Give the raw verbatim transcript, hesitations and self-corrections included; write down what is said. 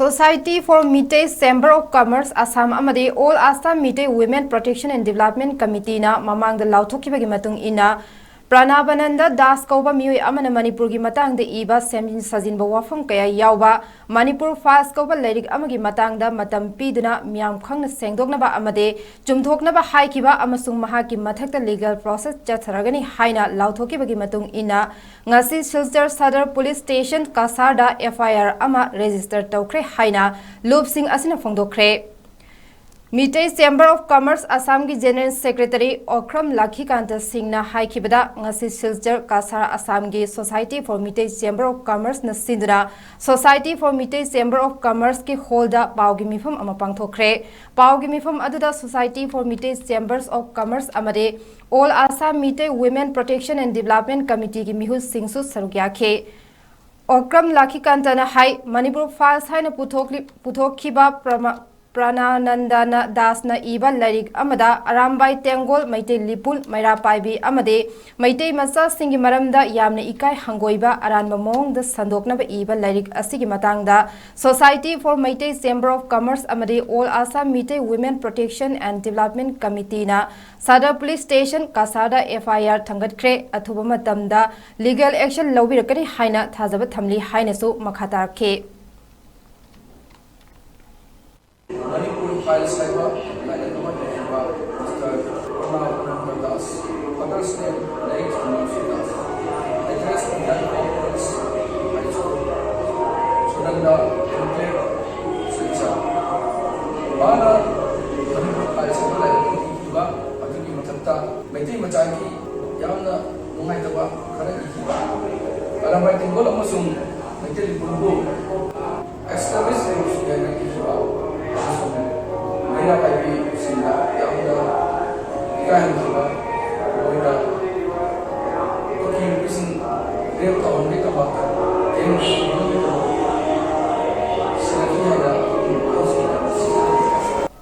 Society for Meitei Chamber of Commerce Assam ꯑꯃꯗꯤ All Assam Meitei Women Protection and Development Committeeꯅ ꯃꯃꯥꯡꯗ ꯂꯥꯎꯊꯣꯛꯈꯤꯕꯒꯤ ꯃꯇꯨꯡ ꯏꯟꯅ, ꯄ꯭ꯔꯅꯥꯕꯅꯟꯗ ꯗꯥꯁ ꯀꯧꯕ ꯃꯤꯑꯣꯏ ꯑꯃꯅ ꯃꯅꯤꯄꯨꯔꯒꯤ ꯃꯇꯥꯡꯗ ꯏꯕ ꯁꯦꯝꯖꯤꯟ ꯁꯥꯖꯤꯟꯕ ꯋꯥꯐꯝ ꯀꯌꯥ ꯌꯥꯎꯕ ꯃꯅꯤꯄꯨꯔ ꯐꯥꯏꯜꯁ ꯀꯧꯕ ꯂꯥꯏꯔꯤꯛ ꯑꯃꯒꯤ ꯃꯇꯥꯡꯗ ꯃꯇꯝ ꯄꯤꯗꯨꯅ ꯃꯤꯌꯥꯝ ꯈꯪꯅ ꯁꯦꯡꯗꯣꯛꯅꯕ ꯑꯃꯗꯤ ꯆꯨꯝꯊꯣꯛꯅꯕ ꯍꯥꯏꯈꯤꯕ ꯑꯃꯁꯨꯡ ꯃꯍꯥꯛꯀꯤ ꯃꯊꯛꯇ ꯂꯤꯒꯦꯜ ꯄ꯭ꯔꯣꯁꯦꯁ ꯆꯠꯊꯔꯒꯅꯤ ꯍꯥꯏꯅ ꯂꯥꯎꯊꯣꯛꯈꯤꯕꯒꯤ ꯃꯇꯨꯡ ꯏꯟꯅ, ꯉꯁꯤ ꯁꯤꯜꯆꯔ ꯁꯗꯔ ꯄꯨꯂꯤꯁ ꯁ꯭ꯇꯦꯁꯟ ꯀꯁꯥꯔꯗ ꯑꯦꯐ ꯑꯥꯏ ꯑꯥꯔ ꯑꯃ ꯔꯦꯖꯤꯁꯇꯔ ꯇꯧꯈ꯭ꯔꯦ ꯍꯥꯏꯅ ꯂꯨꯞꯁꯤꯡ ꯑꯁꯤꯅ ꯐꯣꯡꯗꯣꯛꯈ꯭ꯔꯦ꯫ ꯃꯤꯇꯩ ꯆꯦꯝꯕꯔ ꯑꯣꯐ ꯀꯃꯔꯁ ꯑꯁꯥꯝꯒꯤ ꯖꯦꯅꯔꯦꯜ ꯁꯦꯀ꯭ꯔꯦꯇꯔꯤ ꯑꯣꯀ꯭ꯔꯝ ꯂꯥꯈꯤꯀꯥꯟꯇ ꯁꯤꯡꯅ ꯍꯥꯏꯈꯤꯕꯗ, ꯉꯁꯤ ꯁꯤꯜꯆꯔ ꯀꯁꯥꯔ ꯑꯁꯥꯝꯒꯤ Society for Meitei Chamber of Commerceꯅ ꯁꯤꯟꯗꯨꯅ Society for Meitei Chamber of Commerceꯀꯤ ꯍꯣꯜꯗ ꯄꯥꯎꯒꯤ ꯃꯤꯐꯝ ꯑꯃ ꯄꯥꯡꯊꯣꯛꯈ꯭ꯔꯦ꯫ ꯄꯥꯎꯒꯤ ꯃꯤꯐꯝ ꯑꯗꯨꯗ Society for Meitei Chambers of Commerce ꯑꯃꯗꯤ All Assam Meitei Women Protection and Development Committeeꯒꯤ ꯃꯤꯍꯨꯠꯁꯤꯡꯁꯨ ꯁꯔꯨꯛ ꯌꯥꯈꯤ꯫ ꯑꯣꯀ꯭ꯔꯝ ꯂꯥꯈꯤꯀꯥꯟꯇꯅ ꯍꯥꯏ, ꯃꯅꯤꯄꯨꯔ ꯐꯥꯏꯜꯁ ꯍꯥꯏꯅ ꯄꯨꯊꯣꯛꯂꯤ-, ꯄꯨꯊꯣꯛꯈꯤꯕ ꯄ꯭ꯔꯃ-, ꯄ꯭ꯔꯅꯥꯅꯟꯗꯅ ꯗꯥꯁꯅ ꯏꯕ ꯂꯥꯏꯔꯤꯛ ꯑꯃꯗ ꯑꯔꯥꯝꯕꯥꯏ ꯇꯦꯡꯒꯣꯜ, ꯃꯩꯇꯩ ꯂꯤꯄꯨꯟ, ꯃꯩꯔꯥ ꯄꯥꯏꯕꯤ ꯑꯃꯗꯤ ꯃꯩꯇꯩ ꯃꯆꯥꯁꯤꯡꯒꯤ ꯃꯔꯝꯗ ꯌꯥꯝꯅ ꯏꯀꯥꯏ ꯍꯪꯒꯣꯏꯕ ꯑꯔꯥꯟꯕ ꯃꯑꯣꯡꯗ ꯁꯟꯗꯣꯛꯅꯕ ꯏꯕ ꯂꯥꯏꯔꯤꯛ ꯑꯁꯤꯒꯤ ꯃꯇꯥꯡꯗ Society for Meitei Chamber of Commerce ꯑꯃꯗꯤ All Assam Meitei Women Protection and Development Committeeꯅ ꯁꯗꯔ ꯄꯨꯂꯤꯁ ꯁ꯭ꯇꯦꯁꯟ ꯀꯁꯥꯔꯗ ꯑꯦꯐ ꯑꯥꯏ ꯑꯥꯔ ꯊꯥꯡꯒꯠꯈ꯭ꯔꯦ꯫ ꯑꯊꯨꯕ ꯃꯇꯝꯗ ꯂꯤꯒꯦꯜ ꯑꯦꯛꯁꯟ ꯂꯧꯕꯤꯔꯛꯀꯅꯤ ꯍꯥꯏꯅ ꯊꯥꯖꯕ ꯊꯝꯂꯤ ꯍꯥꯏꯅꯁꯨ ꯃꯈꯥ ꯇꯥꯔꯛꯈꯤ꯫ ꯃꯅꯤꯄꯨꯔ ꯐꯥꯏꯜꯁ ꯍꯥꯏꯕ ꯂꯥꯏꯔꯤꯛ ꯑꯃ ꯏꯈꯤꯕ mister Pranabananda Das, father's name ꯂꯩ ꯊꯣꯡꯕꯝꯁꯨ Das, address Indian Congress high school, Sunand enclave, Silchar. ꯃꯥꯅ ꯃꯅꯤꯄꯨꯔ ꯐꯥꯏꯜꯁ ꯍꯥꯏꯕ ꯂꯥꯏꯔꯤꯛ ꯑꯗꯨ ꯏꯈꯤꯕ ꯑꯗꯨꯒꯤ ꯃꯊꯛꯇ ꯃꯩꯇꯩ ꯃꯆꯥꯒꯤ ꯌꯥꯝꯅ ꯅꯨꯡꯉꯥꯏꯇꯕ ꯈꯔ ꯏꯈꯤꯕ, ꯑꯔꯥꯝꯕꯥꯏ ꯇꯦꯡꯒꯣꯜ ꯑꯃꯁꯨꯡ ꯃꯩꯇꯩ ꯂꯤꯄꯨꯟꯕꯨ ꯑꯦꯛꯁꯇ꯭ꯔꯦꯃꯤꯁ ꯇꯧꯔꯁꯨ ꯌꯥꯏꯅ ꯏꯈꯤꯕ ꯑꯃꯁꯨꯡ ꯃꯩꯔꯥ ꯄꯥꯏꯕꯤꯁꯤꯡꯗ ꯌꯥꯝꯅ ꯏꯀꯥꯏꯍꯟꯈꯤꯕ, ꯃꯈꯣꯏꯅ ꯀꯨꯀꯤ ꯅꯨꯄꯤꯁꯤꯡ ꯔꯦꯞ ꯇꯧꯍꯟꯕꯒꯤꯗꯃꯛꯇ ꯑꯦꯝ